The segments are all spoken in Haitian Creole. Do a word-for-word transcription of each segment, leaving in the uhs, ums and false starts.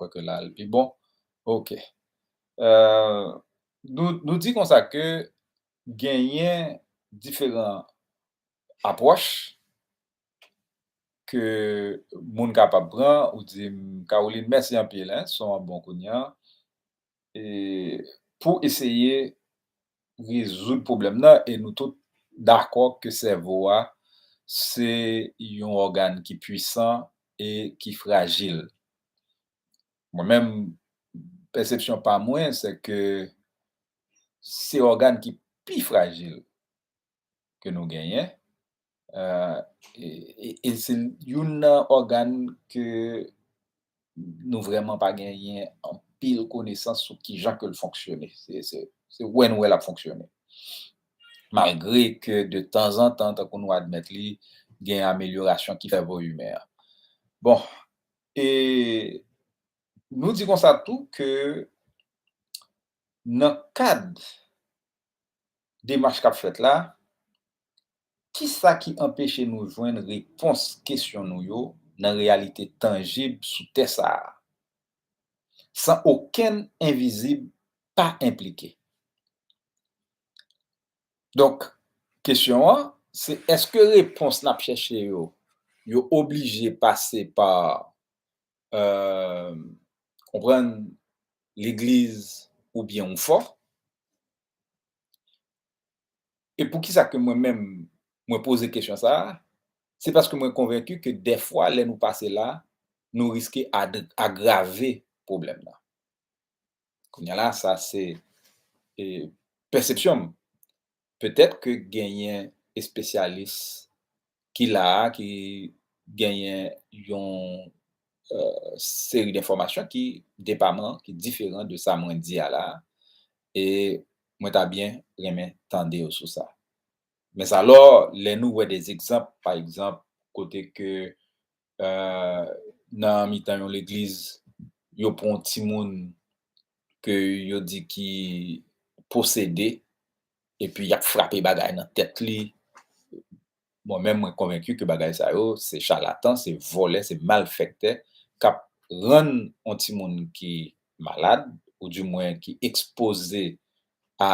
kwè ke la, l pi bon. Ok. Euh, nou, nou di konsa ke genyen diferan apwòch ke moun kapab pran. Ou di m, Caroline, mèsi anpil, hein, son an bon kounye a. E pou eseye rezoud pwoblèm nan, e nou tout dakò ke sèvo a se yon ògàn ki pwisan e ki frajil. Mwen menm, pèsepsyon pa mwen, se ke se ògàn ki pi frajil ke nou genyen. Euh, e, e, e se youn nan ògàn ke nou vrèman pa genyen anpil konesans sou kijan ke l fonksyone. Se, se, se wè nou wè l ap fonksyone. Malgre ke de tanzantan, tankou nou admèt li, gen amelyorasyon ki fè vo imen an. Bon, e nou di konsa tou ke nan kad demach k ap fèt la, kisa ki anpeche nou jwenn repons kesyon nou yo nan reyalite tanjib sou tè sa a, san okenn envizib pa enplike? Donk, kesyon an, se èske repons n ap chèche yo, yo oblije pase pa, euh, konprann, legliz oubyen yon fò? E poukisa ke mwen menm, mwen poze kesyon sa a? Se paske mwen konvenki ke dèfwa, lè nou pase la, nou riske ad-, agrave pwoblèm nan. Kounye a la, sa se, e, pèsepsyon m. Petèt ke genyen espesyalis ki la a, ki genyen yon, euh, seri denfòmasyon ki depaman, ki diferan de sa mwen di a la a. E mwen ta byen renmen tande yo sou sa. Men sa, alò, lè nou wè de egzanp, pa egzanp, kote ke, euh, nan mitan yon legliz, yo pran yon timoun ke yo di ki posede, epi y ap frape bagay nan tèt li. Mwen menm, mwen konvenki ke bagay sa yo, se chalatan, se vòlè, se malfèktè k ap rann yon timoun ki malad, oudimwen ki ekspoze a,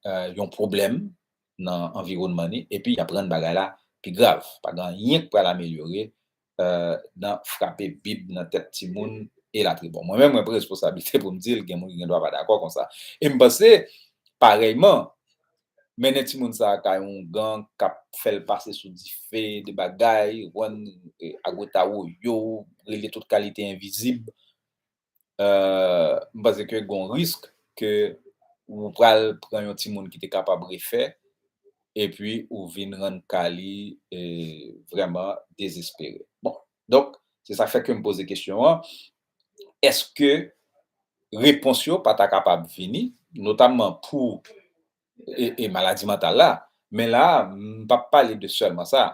euh, yon pwoblèm nan anviwònman li, epi y ap rann bagay la pi grav. Pa gen anyen k pral amelyore, euh, nan frape Bib nan tèt timoun, elatriye. Bon, mwen menm, mwen pran responsablite pou m di l, gen moun ki gen dwa pa dakò konsa. E m panse, parèyman, mennen timoun sa a kay yon gang k ap fè l pase sou dife, de bagay, rann, e, agwetawoyo, rele tout kalite envizib. Euh, m panse ke gon risk ke ou pral pran yon timoun ki te kapab refè, epi ou vin rann ka li, e, vrèman dezespere. Bon, donk, se sa k fè ke m poze kesyon an, èske repons yo pa ta kapab vini, notamman pou, e, e maladi mantal la, men la, m p ap pale de sèlman sa.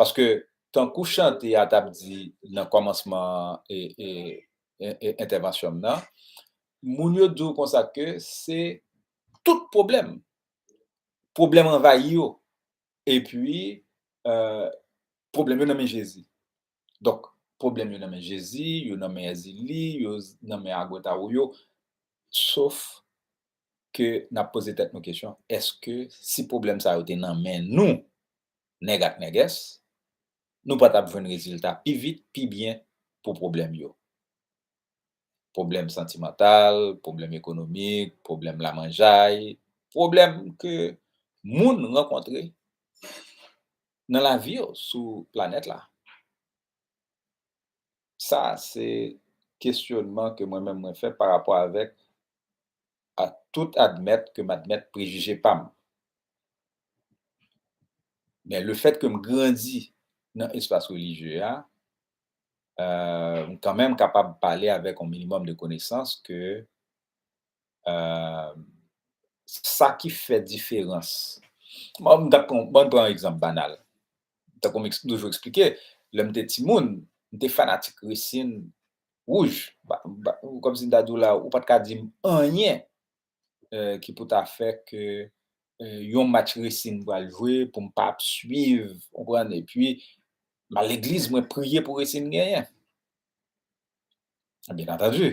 Paske, tankou chante a t ap di nan kòmansman, e, e, e, e, entèvansyon m nan, moun yo di w konsa ke se tout pwoblèm. Pwoblèm anvayi yo. Epi, euh, pwoblèm yo nan men Jezi. Donk, pwoblèm yo nan men Jezi, yo nan men Èzili, yo nan men agwetawoyo. Sof ke n ap poze tèt nou kesyon, èske si pwoblèm sa yo te nan men nou, nèg ak nègès, nou pa t ap jwenn rezilta pi vit, pi byen pou pwoblèm yo? Pwoblèm santimantal, pwoblèm ekonomik, pwoblèm lamanjay, pwoblèm ke moun rankontre nan lavi yo sou planèt la. Sa se kesyonman ke mwen menm mwen fè pa rapò avèk, a tout admèt ke m admèt prejije pa m. Men lefèt ke m grandi nan espas relijye a, euh, m kanmenm kapab pale avèk yon minimòm de konesans ke, euh, sa ki fè diferans. Bon, m t ap pran, bon, m pran yon egzanp banal. Tankou m eks-, toujou eksplike, lè m te timoun, m te fanatik resin wouj. Ba, ba, kòmsi m ta di w la, ou pa t ka di m anyen, euh, ki pou ta fè ke, euh, yon match resin pral jwe pou m pa ap swiv, w konprann? Epi, m al legliz, mwen priye pou resin genyen. Byen antandi,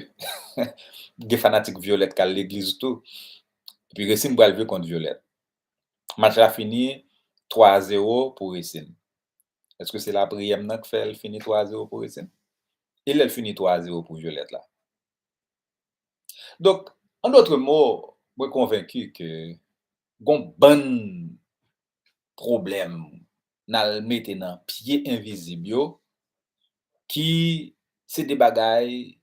gen fanatik Vyolèt k al legliz tou. Epi Resin pral jwe kont Vyolèt. Match la fini twa a zewo pou Resin. Èske se lapriyè m nan k fè l fini twa a zewo pou Resin? E lè l fini twa a zewo pou Vyolèt la? Donk, an dòt mo, mwen konvenki ke gon bann pwoblèm n al mete nan pye envizib yo, ki se de bagay,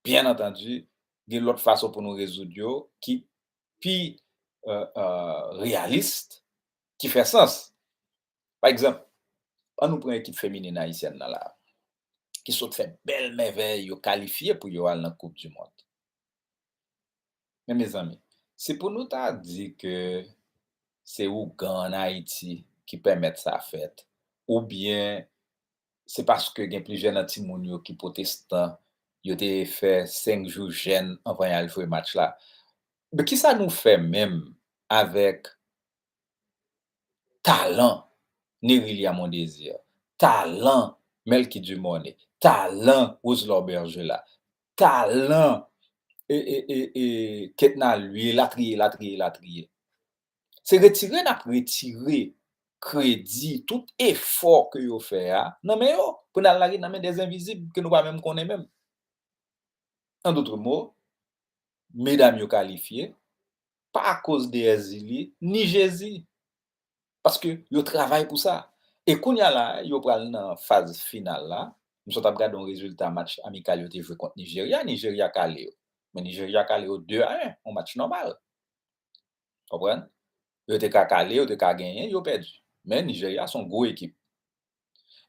byen antandi, gen lòt fason pou nou rezoud yo, ki pi, euh, euh, reyalis, ki fè sans. Pa egzanp, ann nou pran ekip feminin ayisyèn nan la, ki sot fè bèl mèvèy, yo kalifye pou yo al nan Koup di Mond. Men mezanmi, se pou nou ta di ke se ougan ann Ayiti ki pèmèt sa fèt, oubyen se paske gen plizyè nan timoun yo ki pwotestan, yo te fè senk jou jèn anvan y al jwe match la. Men kisa nou fè menm avèk talan Nerilia Mondésir, talan Melky Dumornay, talan Roselor Bergela, talan e, e, e, e, Ketna Louis, elatriye, elatriye, elatriye. Se retire n ap retire kredi tout efò ke yo fè a nan men yo, pou n al lage nan men de envizib ke nou pa menm konnen menm. An dòt mo, medam yo kalifye, pa akoz de Èzili, ni Jezi. Paske yo travay pou sa. E kounye a la, yo pral nan faz final la. M sot ap gade yon rezilta match amikal yo te jwe kont Nijerya. Nijerya kale yo. Men Nijerya kale yo de a en, yon match nòmal. Konprann? Yo te ka kale, yo te ka genyen, yo pèdi. Men Nijerya se yon gwo ekip.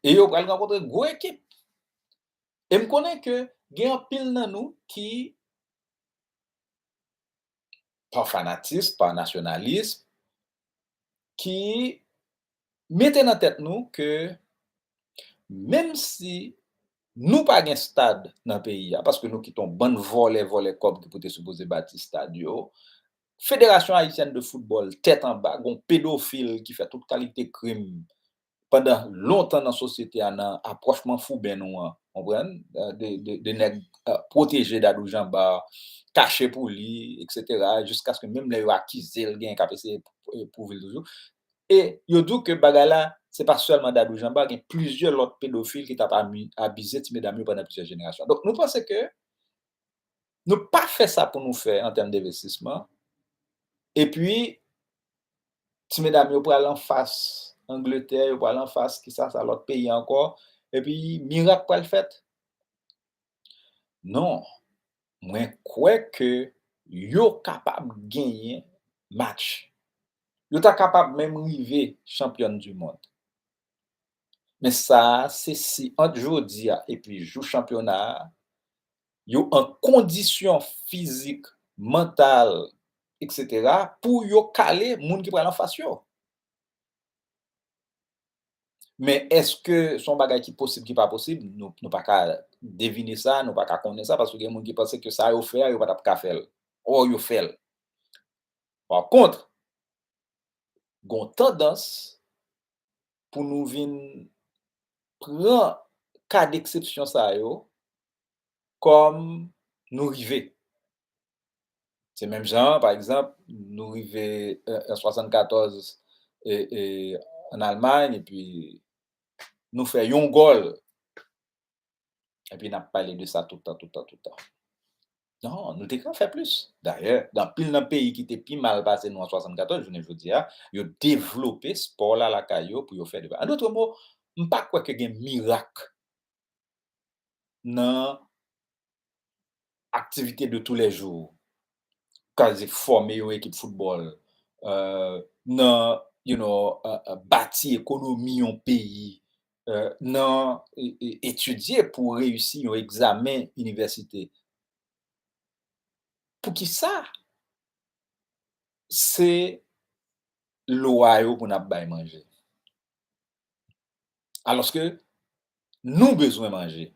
E yo pral rankontre gwo ekip. E m konnen ke gen anpil nan nou ki, pa fanatism, pa nasyonalis, ki mete nan tèt nou ke menm si nou pa gen stad nan peyi a, paske nou kite yon bann vòlè, vòlè kòb ki pou te sipoze bati stad yo, Federasyon Ayisyèn de Foutbòl, tèt anba, gon pedofil ki fè tout kalite krim pandan lontan nan sosyete a, nan apwòch manfouben nou an, konprann? De, de, de nèg, euh, pwoteje Dadou Jean Bart, kache pou li, etsetera, jiskaske menm lè yo akize l, genyen k ap eseye pou, pou, pwouve l toujou. E yo di w ke bagay la, se pa sèlman Dadou Jean Bart, gen plizyè lòt pedofil ki t ap ami-, abize ti medam yo pandan plizyè jenerasyon. Donk, nou panse ke nou pa fè sa pou nou fè an tèm denvestisman. Epi, ti medam yo pral anfas Angletè, yo pral anfas, kisa sa, lòt peyi ankò. Epi, mirak pral fèt. Non, mwen kwè ke yo kapab genyen match. Yo ta kapab menm rive chanpyòn di mond. Men sa a, se si ant jodi a epi jou chanpyona a, yo an kondisyon fizik, mantal, etsetera, pou yo kale moun ki pral anfas yo. Men èske se yon bagay ki posib, ki pa posib? Nou, nou pa ka devine sa, nou pa ka konnen sa, paske gen moun ki panse ke sa yo fè a, yo pa t ap ka fè l. Ò, yo fè l. Pa kont, gon tandans pou nou vin pran ka deksepsyon sa yo kòm nou rive. Se menm jan, pa egzanp, nou rive, euh, an swasannkatòz, e, e, ann Almay, epi nou fè yon gòl. Epi n ap pale de sa toutan, toutan, toutan. Non, nou te ka fè plis. Dayè, gen anpil nan peyi ki te pi mal pase nou an swasannkatòz, jounen jodi a, yo devlope spò la lakay yo pou yo fè de bagay. An dòt mo, m pa kwè ke gen mirak nan aktivite de tou lè jou, kaze fòme yon ekip foutbòl, euh, nan, you know, euh, euh, bati ekonomi yon peyi, euh, nan, e, e, etidye pou reyisi yon egzamen inivèsite. Poukisa se lwa yo pou n ap bay manje? Alòske nou bezwen manje.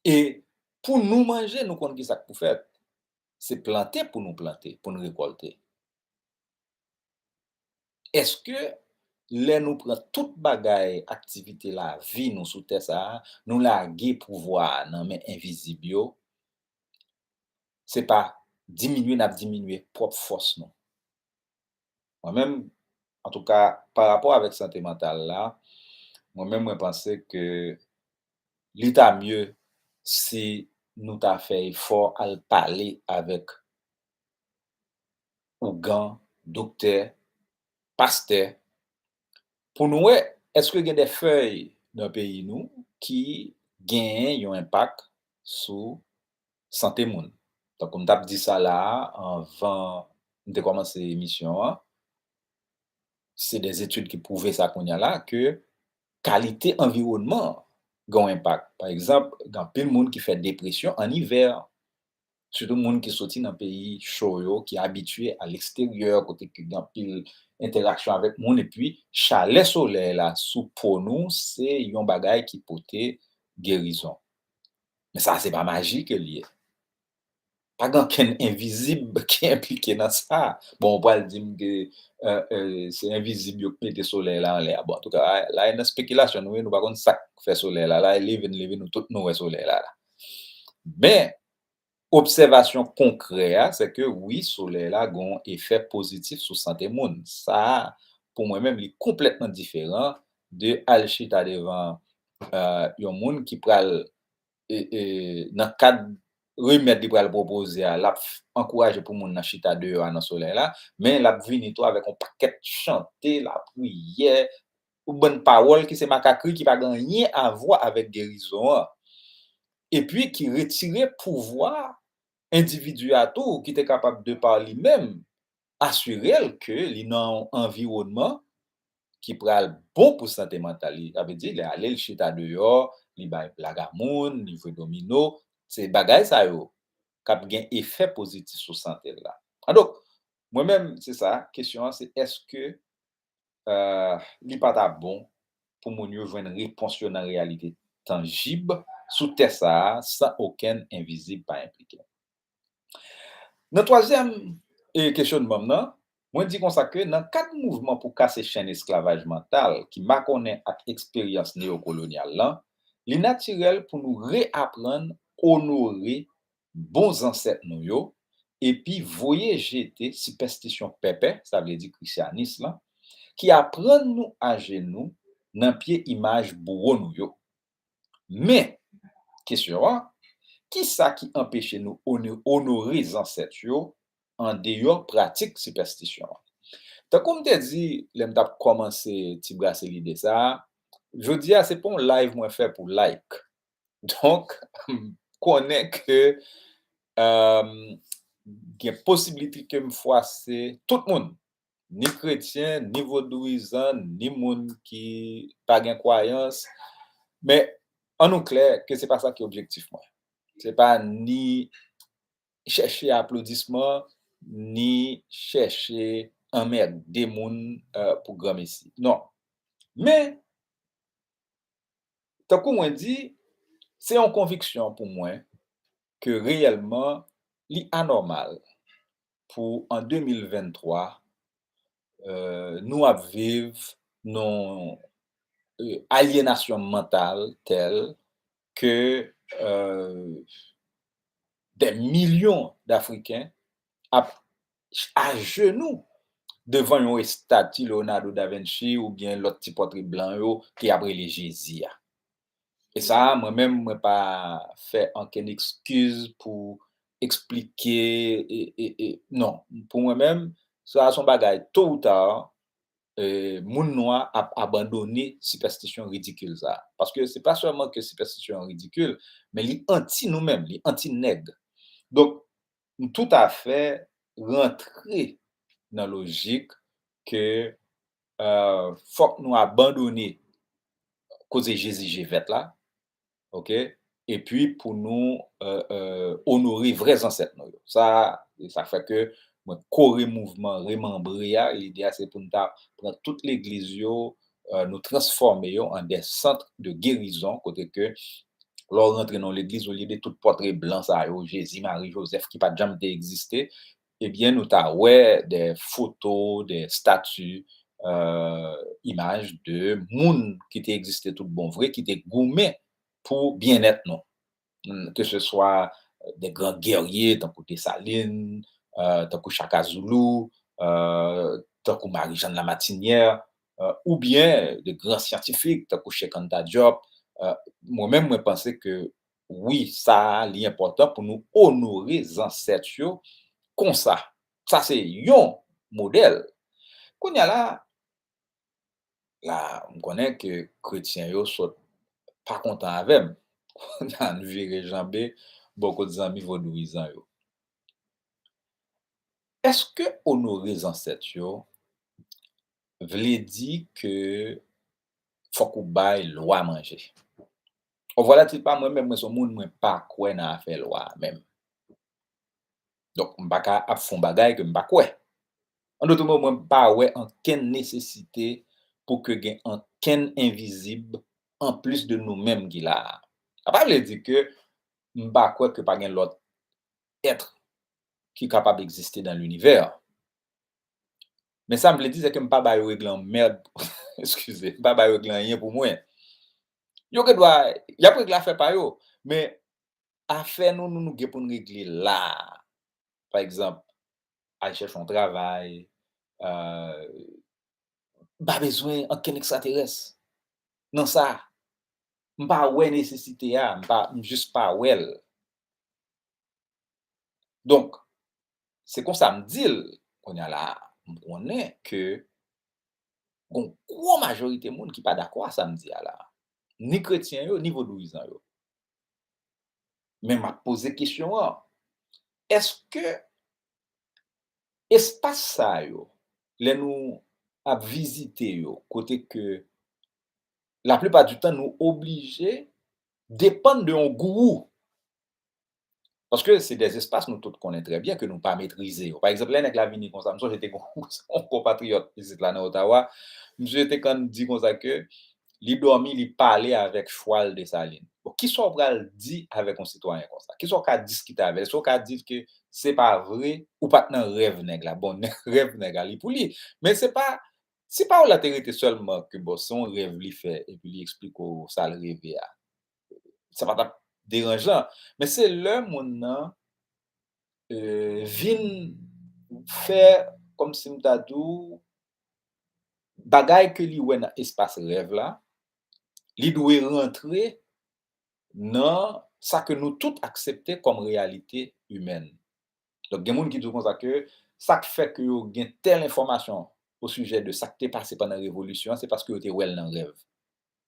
E pou nou manje, nou konn ki sa k pou fèt. Se plante pou nou plante, pou nou rekòlte. Èske lè nou pran tout bagay, aktivite lavi nou sou tè sa a, nou lage pouvwa a nan men envizib yo, se pa diminye n ap diminye pwòp fòs nou. Mwen menm, antouka, pa rapò avèk sante mantal la, mwen menm, mwen panse ke li ta mye si nou ta fè efò al pale avèk ougan, doktè, pastè, pou nou wè èske gen de fèy nan peyi nou ki genyen yon enpak sou sante moun. Tankou m t ap di sa la a, anvan m te kòmanse emisyon an, se de etid ki pwouve sa kounye a la, ke kalite anviwònman an gen yon enpak. Pa egzanp, gen anpil moun ki fè depresyon an ivè, sitou moun ki soti nan peyi cho yo, ki abitye a leksteryè, kote ke gen anpil entèraksyon avèk moun, epi chalè solèy la sou po nou, se yon bagay ki pote gerizon. Men sa, se pa maji ke l ye. Pa gen okenn envizib ki enplike nan sa. Bon, ou pral di m ke, euh, euh, se envizib yo k mete solèy la anlè a. Bon, antouka, la, la e nan spekilasyon nou ye, nou pa konn sa k fè solèy la. La e leve n leve, nou tout nou wè solèy la la. Men, obsèvasyon konkrè a, se ke wi, solèy la gen yon efè pozitif sou sante moun. Sa a, pou mwen menm, li konplètman diferan de al chita devan, euh, yon moun ki pral, e, e, nan kad remèd li pral pwopoze a, l ap f-, ankouraje pou moun nan chita deyò a nan solèy la, men l ap vini tou avèk yon pakèt chante, lapriyè, yon bann pawòl ki se makakri, ki pa gen anyen a vwa avèk gerizon an. Epi ki retire pouvwa endividi a tou, ki te kapab, de pa li menm, asire l ke li nan yon anviwònman ki pral bon pou sante mantal li. Sa vle di, lè ale l chita deyò, li bay blag a moun, li jwe domino, se bagay sa yo k ap gen efè pozitif sou sante l la. Adonk, mwen menm, se sa, kesyon an, se èske, euh, li pa ta bon pou moun yo jwenn repons yo nan reyalite tanjib sou tè sa a, san okenn envizib pa enplike. Nan twazyèm, e, kesyonman m nan, mwen di konsa ke nan kad mouvman pou kase chenn esklavaj mantal ki makonnen ak eksperyans neyokolonyal lan, li natirèl pou nou reaprann onore bon zansèt nou yo, epi voye jete sipèstisyon pèpè, sa vle di krisyanis lan, ki aprann nou ajenou nan pye imaj bouwo nou yo. Men, kesyon an, kisa ki anpeche nou one-, onore zansèt yo andeyò pratik sipèstisyon an? Tankou m te di lè m t ap kòmanse ti brase lide sa a, jodi a se pa yon live mwen fè pou like. Donk, m konnen ke, euh, gen posiblite ke m fwase tout moun, ni kretyen, ni vodouyizan, ni moun ki pa gen kwayans. Men, ann nou klè ke se pa sa ki objektif mwen. Se pa ni chèche aplodisman, ni chèche anmède moun, euh, pou granmesi. Non. Men, tankou mwen di, se yon konviksyon pou mwen ke reyèlman li anòmal pou an de mil venntwa, euh, nou ap viv nan, euh, alyenasyon mantal tèl ke, euh, dè milyon d'Afriken ap ajenou devan yon estati Leonardo da Vinci oubyen lòt ti pòtre blan yo ke y ap rele Jezi a. E sa a, mwen menm, mwen pa fè ankenn ekskiz pou eksplike, e, e, e, non. Pou mwen menm, sa a se yon bagay, to ou ta, e, moun nwa ap abandone sipèstisyon ridikil sa a. Paske se pa sèlman ke sipèstisyon an ridikil, men li anti nou menm, li anti nèg. Donk, m toutafè rantre nan lojik ke, euh, fòk nou abandone koze Jezi je vèt la, oke? Epi pou nou, euh, euh, onore vrè zansèt nou yo. Sa, sa fè ke mwen kore mouvman Remanbre a. Lide a, se pou n ta pran tout legliz yo, euh, nou transfòme yo an de sant de gerizon, kote ke lè w rantre nan yon legliz, olye de tout pòtre blan sa yo, Jezi, Mari, Jozèf, ki pa t janm te egziste, ebyen, nou ta wè de foto, de stati, euh, imaj de moun ki te egziste tout bon vre, ki te goumen pou byennèt nou. Ke se swa de gran gèrye tankou Desalin, euh, tankou Chaka Zulu, euh, tankou Marie-Jeanne Lamartinière, euh, oubyen de gran syantifik tankou Cheikh Anta Diop. Euh, mwen menm, mwen panse ke wi, sa a, li enpòtan pou nou onore zansèt yo konsa. Sa se yon modèl. Kounye a la, la, m konnen ke kretyen yo sot pa kontan avè m. Ann vire janbe bò kot zanmi vodouyizan yo. Èske onore zansèt yo vle di ke fòk ou bay lwa manje? Ou vwala ti pa mwen menm, mwen se yon moun, mwen pa kwè nan afè lwa a menm. Donk, m pa ka ap fè yon bagay ke m pa kwè. An dòt mo, mwen pa wè ankenn nesesite pou ke gen ankenn envizib anplis de nou menm ki la a. Sa pa vle di ke m pa kwè ke pa gen lòt èt ki kapab egziste nan linivè. Men sa m vle di, se ke m pa ba yo regle yon mèd, eskize, m pa ba yo regle anyen pou mwen. Yo gen dwa, y ap regle afè pa yo, men afè nou, nou, nou gen pou n regle la a. Pa egzanp, al chèche yon travay, euh, m pa bezwen ankenn ekstraterès nan sa. M pa wè nesesite a, m pa, m jis pa wè l. Donk, se konsa m di l, kounye a la, m konnen ke gon gwo majorite moun ki pa dakò a sa m di a la. Ni kretyen yo, ni vodouyizan yo. Men m ap poze kesyon an, èske espas sa yo, lè nou ap vizite yo, kote ke laplipa di tan nou oblije depann de yon gourou? Paske se de espas nou tout konnen trè byen ke nou pa metrize yo. Pa egzanp, lè nèg la vini konsa, m sonje te gon yon konpatriyòt isit la nan Ottawa, misye te konn di konsa ke li dòmi, li pale avèk chwal Desalin. Bon, kisa w pral di avèk yon sitwayen konsa? Kisa w ka diskite avè l? Èske w ka di ke se pa vre, ou pa t nan rèv nèg la? Bon, rèv nèg la, li pou li. Men se pa, si pawòl la te rete sèlman ke, bon, se yon rèv li fè, epi li eksplike w sa l reve a, sa pa t ap deranjan. Men se lè moun nan, euh, vin fè, kòmsi m ta di w, bagay ke li wè nan espas rèv la, li dwe rantre nan sa ke nou tout aksepte kòm reyalite imèn. Donk, gen moun ki di w konsa ke sa k fè ke yo gen tèl enfòmasyon o sijè de sa k te pase pandan revolisyon an, se paske yo te wè l nan rèv.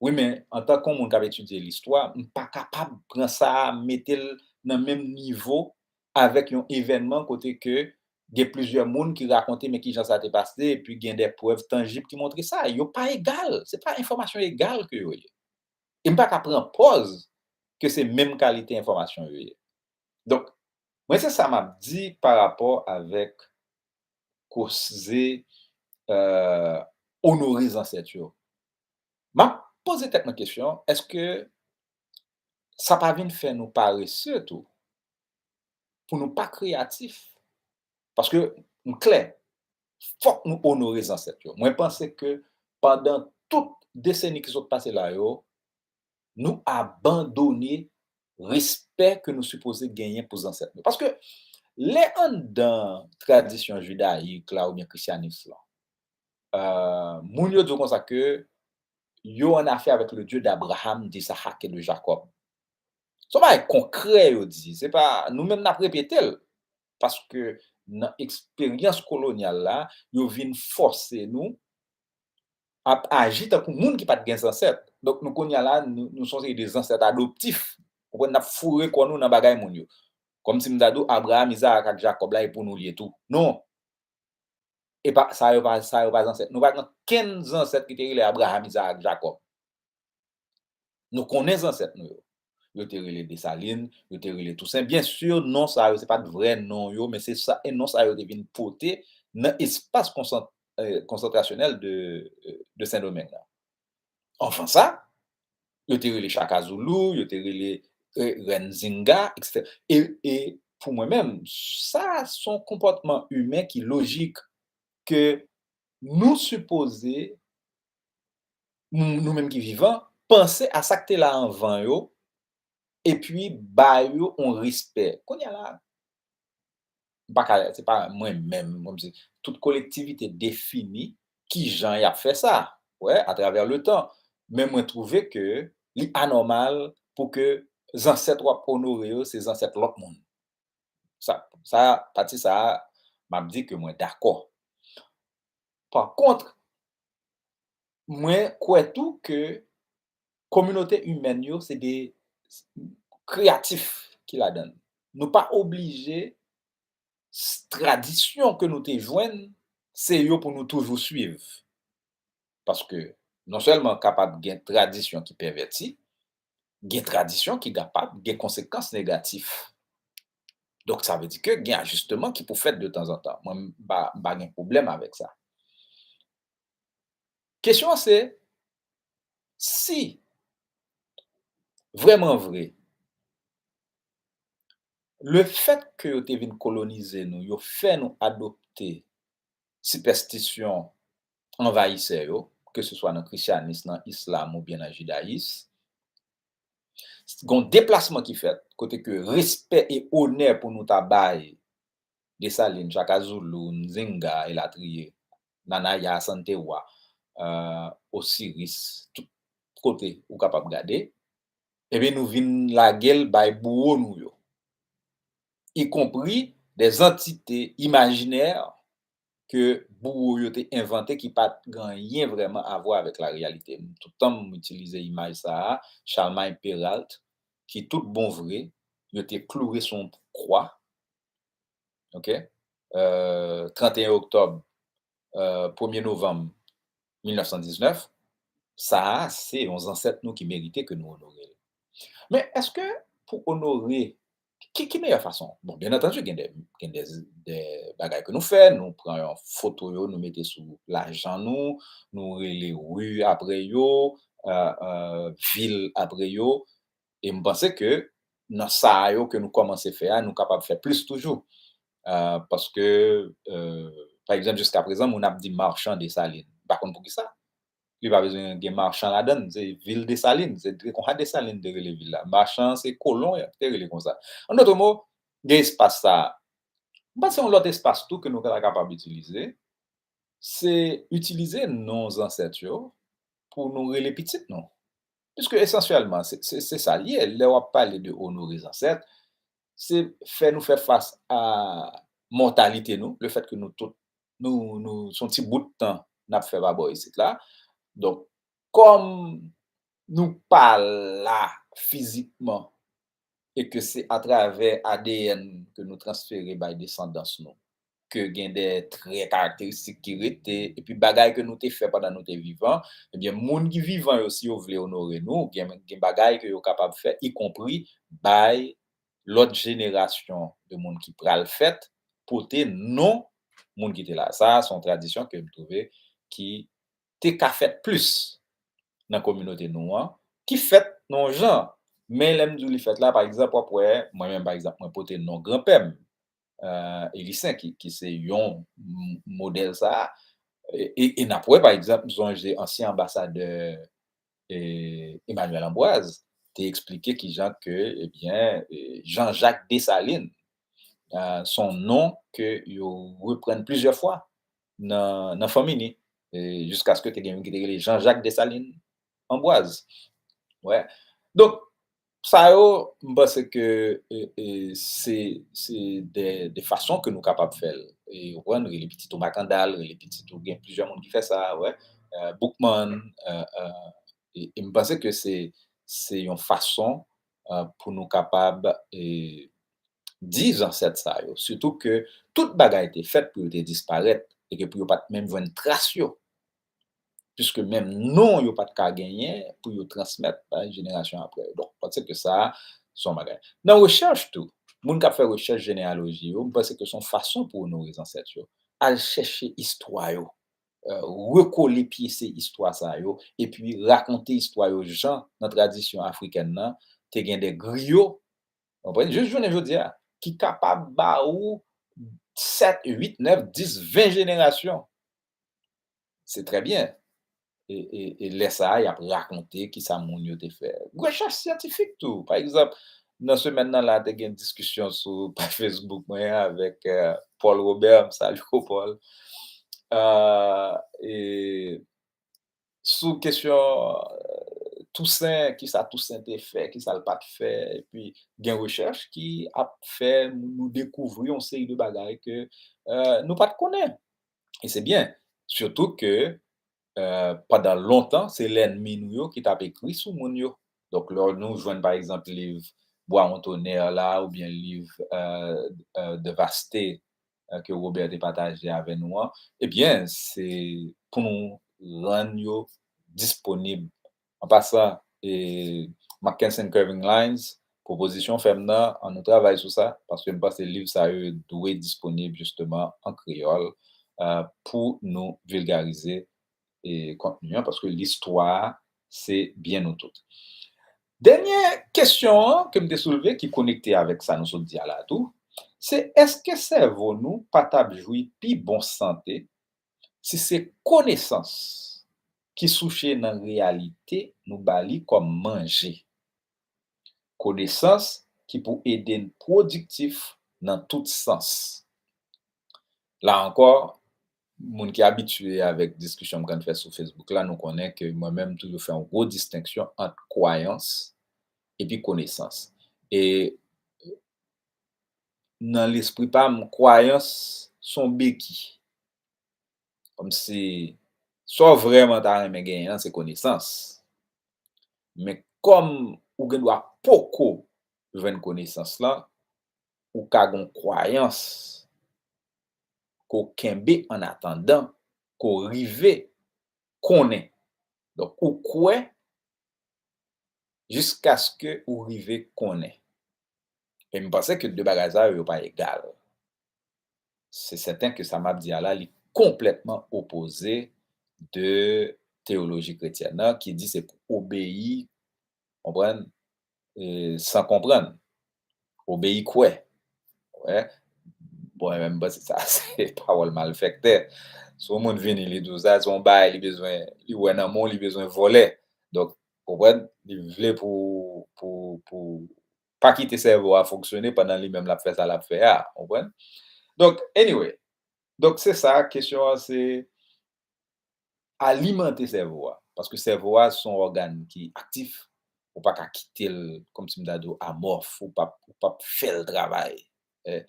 Wi, men antanke yon moun k ap etidye listwa, m pa kapab pran sa a, mete l nan menm nivo avèk yon evènman kote ke gen plizyè moun ki rakonte men kijan sa te pase, epi gen de prèv tanjib ki montre sa. Yo pa egal, se pa enfòmasyon egal ke yo ye. E m pa ka pran pòz ke se menm kalite enfòmasyon yo ye. Donk, mwen se sa m ap di pa rapò avèk koze, euh, onore zansèt yo. M ap poze tèt mwen kesyon, èske sa pa vin fè nou parese tou? Pou nou pa kreyatif? Paske m klè, fòk nou onore zansèt yo. Mwen panse ke pandan tout deseni ki sot pase la yo, nou abandone respè ke nou sipoze genyen pou zansèt nou. Paske lè anndan tradisyon jidayik la oubyen krisyanis lan, euh, moun yo di w konsa ke yo an afè avèk le Dieu d'Abraham, d'Isaac et de Jacob. Se yon bagay konkrè yo di, se pa nou menm n ap repete l. Paske nan eksperyans kolonyal la, yo vin fòse nou ap aji tankou moun ki pa t gen zansèt. Donk, nou kounye a la, nou, nou se yon seri de zansèt adoptif. Ou konprann, n ap foure kò nou nan bagay moun yo. Kòmsi m ta di w, Abraham, Izaak ak Jakòb la, e pou nou l ye tou. Non. E pa, sa yo pa, sa yo pa zansèt. Nou pa gen okenn zansèt ki te rele Abraham, Izaak, Jakòb. Nou konnen zansèt nou yo. Yo te rele Desalin, yo te rele Tousen. Byen si, non sa yo, se pa t vrè non yo, men se sa, e non sa yo te vin pote nan espas konsan-, eh, konsantrasyonèl de, de Sendomeng lan. Anvan sa, yo te rele Chaka Zulu, yo te rele, eh, Rèn Zinga, etsetera. E, e pou mwen menm, sa se yon konpòtman imen ki lojik ke nou sipoze, nou nou menm ki vivan, panse a sa k te la anvan yo, epi ba yo yon respè. Kounye a la, m pa ka, se pa mwen menm, mwen, se tout kolektivite defini ki jan y ap fè sa, wè, atravè le tan. Men mwen twouve ke li anòmal pou ke zansèt w ap onore yo, se zansèt lòt moun. Sa, sa, pati sa a, m ap di ke mwen dakò. Pa kont, mwen kwè tou ke kominote imèn yo, se de kreyatif ki ladan l. Nou pa oblije s-, tradisyon ke nou te jwenn, se yo pou nou toujou swiv. Paske non sèlman kapab gen tradisyon ki pèvèti, gen tradisyon ki kapab gen konsekans negatif. Donk, sa vle di ke gen ajisteman ki pou fèt de tanzantan. Mwen, m pa, m pa gen pwoblèm avèk sa. Kesyon an se, si vrèman vre, le fèt ke yo te vin kolonize nou, yo fè nou adopte sipèstisyon anvayisè yo, ke se swa nan krisyanis, nan islam oubyen nan jidayis, gen yon deplasman ki fèt, kote ke respè e onè pou nou ta bay Desalin, Shaka Zulu, Nzinga, elatriye, Nana Ya, Asante Wa, euh, Osiris, tout kote ou kapab gade, ebyen, nou vin lage l bay bouwo nou yo, ikonpri de zantite imajinè ke bouwo yo te envante ki pa t gen anyen vrèman a vwa avèk la reyalite. Tout tan m itilize imaj sa a, Charlemagne Péralte, ki tout bon vre, yo te kloure sou yon kwa, ok, euh, trannteyen oktòb, euh, premye novanm mil nèf san diznèf, sa a, se yon zansèt nou ki merite ke nou onore l. Men èske pou onore, ki, ki meyè fason? Bon, byen antandi, gen de, gen de, de bagay ke nou fè, nou pran yon foto yo, nou mete sou lajan nou, nou rele ri apre yo, euh, euh, vil apre yo, e m panse ke nan sa a yo ke nou kòmanse fè a, nou kapab fè plis toujou. Euh, paske, euh, pa egzanp, jiska prezan, moun ap di machan Desalin. M pa konn poukisa. Li pa bezwen gen machan ladan l, se vil Desalin, se te konsa Desalin te rele vil la. Machan, se kolon, y ap te rele konsa. An dòt mo, gen espas sa a. M panse yon lòt espas tou ke nou ta kapab itilize, se itilize non zansèt yo pou nou rele pitit nou. Piske esansyèlman, se, se, se sa l ye. Lè w ap pale de onore zansèt, se fè nou fè fas a mòtalite nou, le fèt ke nou tout, nou, nou, se yon ti bout tan n ap fè pa bò isit la. Donk, kòm nou pa la fizikman, e ke se atravè A D N ke nou transfere bay desandans nou, ke gen de trè karakteristik ki rete, epi bagay ke nou te fè pandan nou te vivan, ebyen, moun ki vivan yo, si yo vle onore nou, gen, gen bagay ke yo kapab fè, ikonpri bay lòt jenerasyon de moun ki pral fèt, pote non moun ki te la. Sa a, se yon tradisyon ke m twouve ki te ka fèt plis nan kominote nou an, ki fèt nan yon jan. Men lè m di w li fèt la, pa egzanp, w ap wè, mwen menm, pa egzanp, mwen pote non granpè m, euh, Elisent, ki, ki se yon m-, modèl sa a. E, e, e n ap wè, pa egzanp, m sonje ansyen anbasadè, e, Emmanuel Ambroise te eksplike kijan ke, ebyen, e, Jean-Jacques Dessalines, euh, se yon non ke yo reprann plizyè fwa nan, nan fanmi ni. E, jiskaske te gen youn ki te rele Jean-Jacques Dessalines Ambroise. Wè. Donk, sa yo, m panse ke, e, e, se, se de, de fason ke nou kapab fè l. E, ou konprann, rele pitit ou Makandal, rele pitit ou, gen plizyè moun ki fè sa, wè. Euh, Boukman, euh, euh, e, e m panse ke se, se yon fason, euh, pou nou kapab, e, di zansèt sa yo, sitou ke tout bagay te fèt pou yo te disparèt e ke pou yo pa t menm jwenn tras yo. Piske menm non yo pa t ka genyen pou yo transmèt bay jenerasyon apre yo. Donk, m panse ke sa a, se yon bagay. Nan rechèch tou, moun k ap fè rechèch jeneyaloji yo, m panse ke se yon fason pou onore zansèt yo. Al chèche istwa yo, euh, rekole pyese istwa sa yo, epi rakonte istwa yo jan nan tradisyon afrikèn nan, te gen de griyo, w konprann, jis jounen jodi a, ki kapab ba ou sèt, uit, nèf, dis, ven jenerasyon. Se trè byen. E, e, e lè sa a, y ap rakonte kisa moun yo te fè. Rechèch syantifik tou. Pa egzanp, nan semèn nan la, te gen diskisyon sou paj Facebook mwen avèk, euh, Paul Robert, m salye w, Paul. Euh, e sou kesyon, euh, Toussaint, kisa Toussaint te fè, kisa l pa t fè, epi gen rechèch ki ap fè nou dekouvri yon seri de bagay ke, euh, nou pa t konnen. E se byen, sitou ke, euh, pandan lontan, se lènmi nou yo ki t ap ekri sou moun yo. Donk, lè nou jwenn, pa egzanp, liv Bois-on-Tonnerre la, oubyen liv, euh, euh, Devastated, euh, ke Robert te pataje avè nou an, ebyen, se pou nou rann yo disponib. An pasan, e, Mackensen Curving Lines, pwopozisyon w fè m nan, ann nou travay sou sa, paske m panse liv sa yo dwe disponib jisteman an kreyòl, euh, pou nou vilgarize, e, kontni an, paske listwa a, se byen nou tout. Dènye kesyon an ke m te soulve, ki konekte avèk sa nou sot di a la tou, se èske sèvo nou pa t ap jwi pi bon sante si se konesans ki souche nan reyalite nou ba li kòm manje? Konesans ki pou ede n pwodiktif nan tout sans. La ankò, moun ki abitye avèk diskisyon m konn fè sou Facebook la, nou konnen ke mwen menm, m toujou fè yon gwo distenksyon ant kwayans epi konesans. E nan lespri pa m, kwayans se yon beki. Kòmsi, sa w vrèman ta renmen genyen an, se konesans. Men kòm ou gen dwa poko jwenn konesans lan, ou ka gen yon kwayans ke w kenbe annatandan ke w rive konnen. Donk, ou kwè jiskaske ou rive konnen. E m panse ke de bagay sa yo, yo pa egal. Se sèten ke sa m ap di a la, li konplètman opoze de teyoloji kretyèn nan, ki di se pou obeyi, konprann, e, san konprann. Obeyi kwè. Wè. Bon, e menm panse sa, se pawòl malfektè. Si yon moun vini, li di w sa, se yon bagay li bezwen, li wè nan men w, li bezwen vòlè. Donk, konprann, li vle pou, pou, pou pa kite sèvo a fonksyone pandan li menm l ap fè sa l ap fè a, konprann? Donk, anyway. Donk, se sa, kesyon an se alimante sèvo a. Paske sèvo a se yon ògàn ki aktif, ou pa ka kite l, kòmsi m ta di w, amòf, ou p ap, ou p ap fè l travay. E,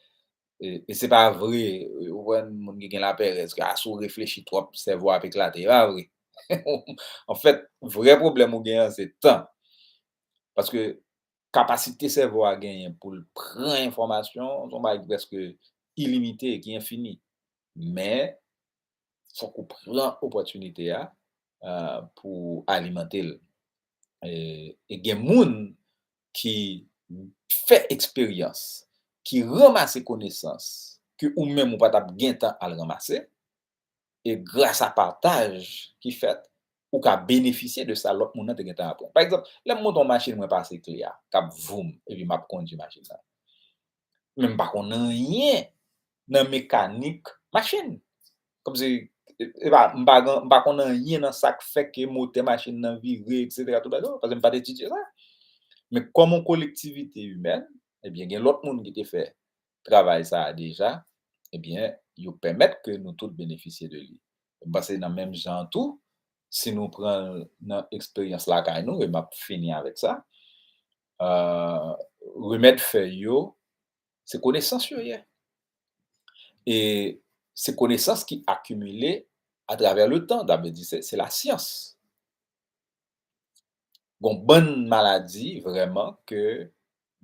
e, e se pa vre, ou konprann, moun ki gen lapèrèz, ke a, si w reflechi twòp, sèvo a ap eklate. E pa vre. Anfèt, vrè pwoblèm ou gen an, se tan. Paske kapasite sèvo a genyen pou l pran enfòmasyon, se yon bagay ki prèske ilimite, ki enfini. Men, fòk ou pran opòtinite a, euh, pou alimante l. E, e gen moun ki fè eksperyans, ki ranmase konesans ke ou menm ou pa t ap gentan al ranmase, e gras a pataj ki fèt, ou ka benefisye de sa lòt moun nan te gentan aprann. Pa egzanp, lè m monte yon machin, mwen pase kle a, k ap voum, epi m ap kondui machin nan. Men m pa konn anyen nan mekanik machin. Kòmsi, e, e pa, m pa gen, m pa konn anyen nan sa k fè ke motè machin nan vire, etsetera, tout bagay, paske m pa t etidye sa. Men kòm yon kolektivite imèn, ebyen, gen lòt moun ki te fè travay sa a deja, ebyen, yo pèmèt ke nou tout benefisye de li. M panse nan menm jan tou, si nou pran nan eksperyans lakay nou, e m ap fini avèk sa, euh, remèd fèy yo, se konesans yo ye. E se konesans ki akimile atravè le tan, sa vle di se, se lasyans. Gon bann maladi vrèman ke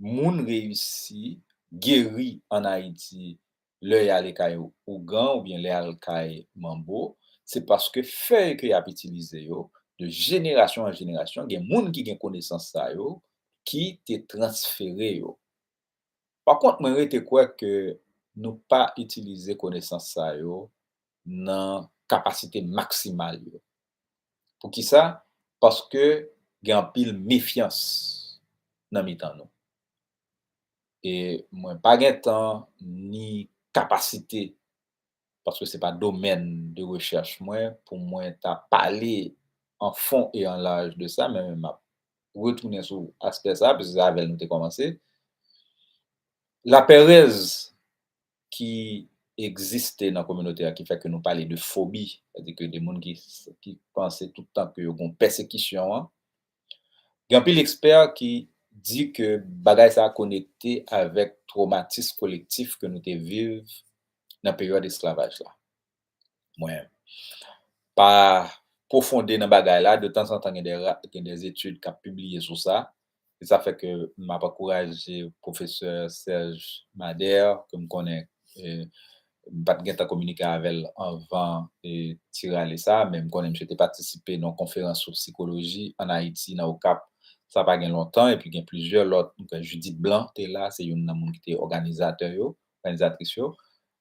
moun reyisi geri ann Ayiti lè y ale kay ougan oubyen lè y al kay manbo, se paske fèy ke y ap itilize yo, de jenerasyon an jenerasyon, gen moun ki gen konesans sa yo, ki te transfere yo. Pa kont, mwen rete kwè ke nou pa itilize konesans sa yo nan kapasite maksimal yo. Poukisa? Paske gen anpil mefyans nan mitan nou. E mwen pa gen tan ni kapasite, paske se pa domèn de rechèch mwen, pou mwen ta pale an fon e an laj de sa, men m ap retounen sou aspè sa, paske se avè l nou te kòmanse. Lapèrèz ki egziste nan kominote a, ki fè ke nou pale de fobi, sètadi ke de moun ki, ki panse tout tan ke yo gen pèsekisyon an. Gen anpil ekspè ki di ke bagay sa a konekte avèk twomatis kolektif ke nou te viv nan peryòd esklavaj la. Mwen pa pwofonde nan bagay la, de tanzantan gen de ra-, gen de etid k ap pibliye sou sa. Se sa fè ke m ap ankouraje pwofesè Serge Madhère, ke m konnen, eh, m pa t gentan kominike avè l anvan, eh, ti rale sa, men m konnen misye te patisipe nan yon konferans sou sikoloji ann Ayiti, nan Okap, sa pa gen lontan, epi gen plizyè lòt, m kwè Judith Blanc te la, se youn nan moun ki te òganizatè yo, òganizatris yo.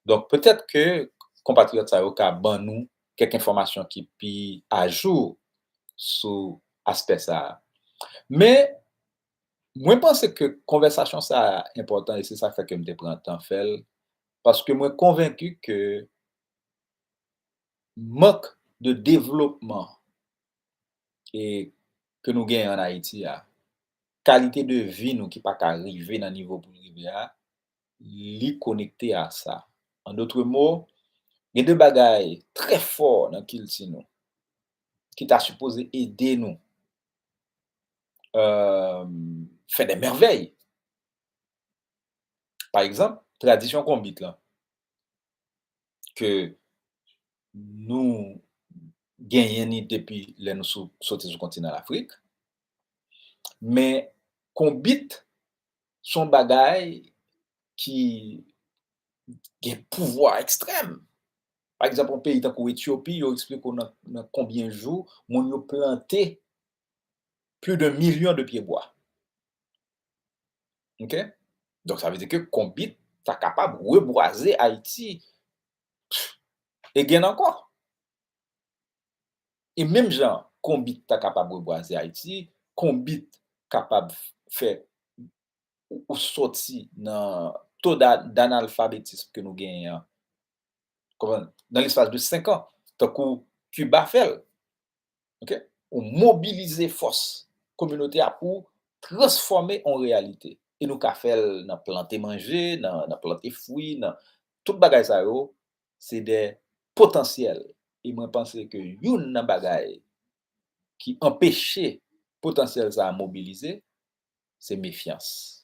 Donk, petèt ke konpatriyòt sa yo ka ban nou kèk enfòmasyon ki pi ajou sou aspè sa a. Men, mwen panse ke konvèsasyon sa a enpòtan e se sa k fè ke m te pran tan fè l, paske mwen konvenki ke mank de devlopman e ke nou genyen ann Ayiti a, kalite de vi nou ki pa ka rive nan nivo pou l rive a, li konekte a sa. An dòt mo, gen de bagay trè fò nan kilti nou ki ta sipoze ede nou, euh, fè de mèvèy. Pa egzanp, tradisyon konbit lan, ke nou genyen ni depi lè nou sou, soti sou kontinan Lafrik. Men konbit se yon bagay ki gen pouvwa ekstrèm. Pa egzanp, yon peyi tankou Etyopi, yo eksplike w nan, nan konbyen jou moun yo plante plus d'un million de pye bwa. Ok? Donk, sa vle di ke konbit ta kapab rebwaze Ayiti. E gen ankò. E menm jan konbit ta kapab rebwaze Ayiti, konbit kapab fè ou, ou sòti nan to da-, danalfabetism ke nou genyen an. Konprann? Nan lespas de senk an, tankou Kiba fè l. Ok? Ou mobilize fòs kominote a pou transfòme yon reyalite. E nou ka fè l nan plante manje, nan, nan plante fwi, nan tout bagay sa yo, se de potansyèl. E mwen panse ke youn nan bagay ki anpeche potansyèl sa a mobilize, se mefyans.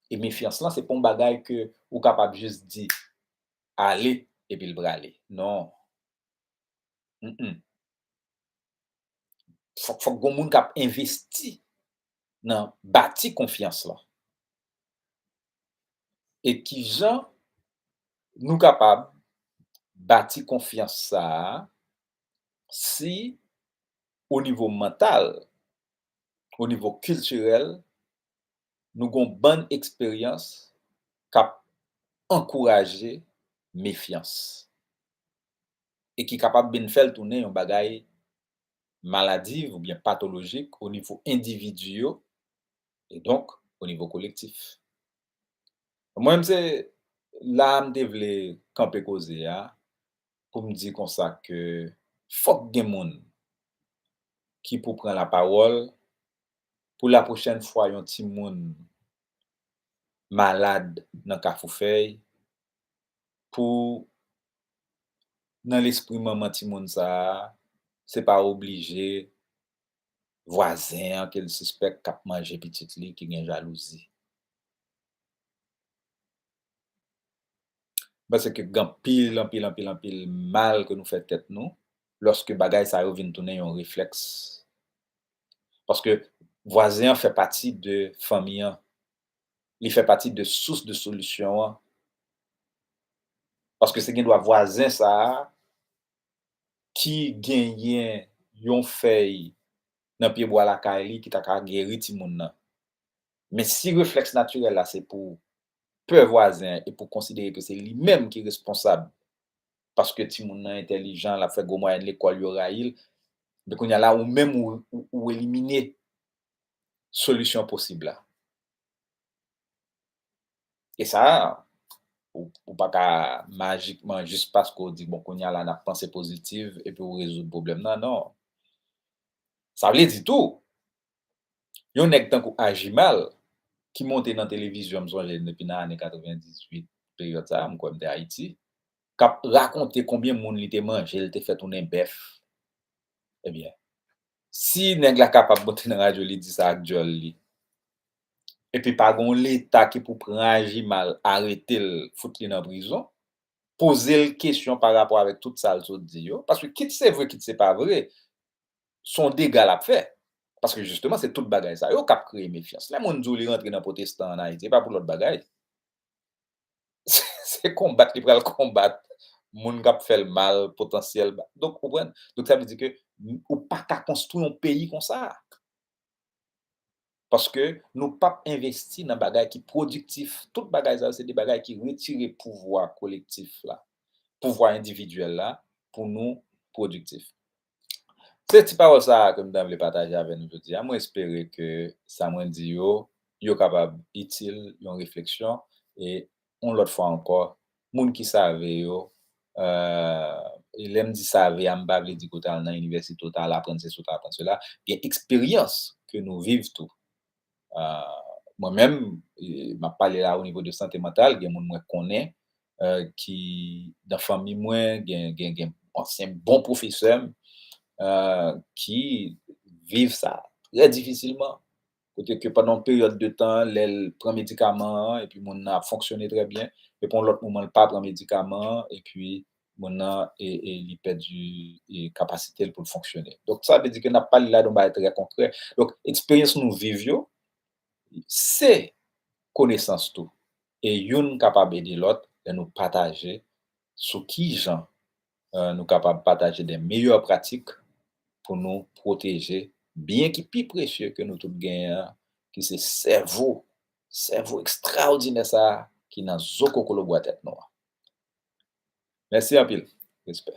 E mefyans lan, se pa yon bagay ke ou kapab jis di, ale, epi l prale. Non. Mm-mm. Fòk, fòk gon moun k ap envesti nan bati konfyans lan. E kijan nou kapab bati konfyans sa a si o nivo mantal, o nivo kiltirèl, nou gon bann eksperyans k ap ankouraje mefyans e ki kapab menm fè l tounen yon bagay maladiv oubyen patolojik o nivo endividi yo e donk o nivo kolektif. Mwen menm se la a m te vle kanpe koze a pou m di konsa ke fòk gen moun ki pou pran lapawòl pou lapwochèn fwa yon timoun malad nan Kafou Fèy, pou nan lespri manman timoun sa a, se pa oblije vwazen an ke l sispèk k ap manje pitit li ki gen jalouzi. M panse ke gen anpil, anpil, anpil, anpil mal ke nou fè tèt nou lòske bagay sa yo vin tounen yon reflèks. Paske vwazen an fè pati de fanmi an. Li fè pati de sous de solisyon an. Paske se gendwa vwazen sa a ki genyen yon fèy nan pye bwa lakay li ki ta ka geri timoun nan. Men si reflèks natirèl la se pou pè vwazen an e pou konsidere ke se li menm ki responsab paske timoun nan entèlijan, l ap fè gwo mwayèn lekòl, yo rayi l, men kounye a la, ou menm ou, ou, ou elimine solisyon posib la. E sa, ou, ou pa ka majikman, jis paske w di, bon, kounye a la, n ap panse pozitif, epi w rezoud pwoblèm nan, non. Sa vle di tou, yon nèg tankou Ajimal, ki monte nan televizyon, m sonje depi nan ane katrevendizuit, peryòd sa a, m kwè m te Ayiti, k ap rakonte konbyen moun li te manje, li te fè tounen bèf. Ebyen, si nèg la kapab monte nan radyo, li di sa ak djòl li, epi pa gen yon Leta ki pou pran Ajimal, arete l, fout li nan prizon, poze l kesyon pa rapò avèk tout sa l sot di yo, paske kit se vre, kit se pa vre, se yon dega l ap fè. Paske jisteman, se tout bagay sa yo k ap kreye mefyans. Lè moun di w li rantre nan pwotestan ann Ayiti, se pa pou lòt bagay. Se, se konbat li pral konbat moun k ap fè l mal, potansyèl. Donk, ou konprann? Donk, sa vle di ke ou pa ka konstwi yon peyi konsa. Paske nou p ap envesti nan bagay ki pwodiktif. Tout bagay sa yo, se de bagay ki retire pouvwa kolektif la, pouvwa endividyèl la, pou nou pwodiktif. Se ti pawòl sa a ke m ta vle pataje avè nou jodi a. Mwen espere ke sa mwen di yo, yo kapab itil yon refleksyon. E yon lòt fwa ankò, moun ki save yo, euh, e lè m di save a, m pa vle di ke w t al nan inivèsite, w t al aprann sesi, w t al aprann sela. Gen eksperyans ke nou viv tou. Euh, mwen menm, e, m ap pale la o nivo de sante mantal, gen moun mwen konnen, euh, ki, nan fanmi mwen, gen, gen, gen ansyen bon pwofesè m, euh, ki viv sa trè difisilman. Kote ke pandan yon peryòd de tan, lè l pran medikaman an, epi moun nan ap fonksyone trè byen, epi yon lòt moman, l pa pran medikaman an, epi moun nan, e, e, li pèdi, e, kapasite l pou l fonksyone. Donk, sa vle di ke n ap pale la de yon bagay trè konkrè. Donk, eksperyans nou viv yo, se konesans tou. E youn kapab ede lòt lè nou pataje sou ki jan, euh, nou kapab pataje de meyè pratik pou nou pwoteje byen ki pi presye ke nou tout genyen an, ki se sèvo, sèvo ekstraòdinè sa a ki nan zo kokolobwa tèt nou an. Mèsi anpil. Respè.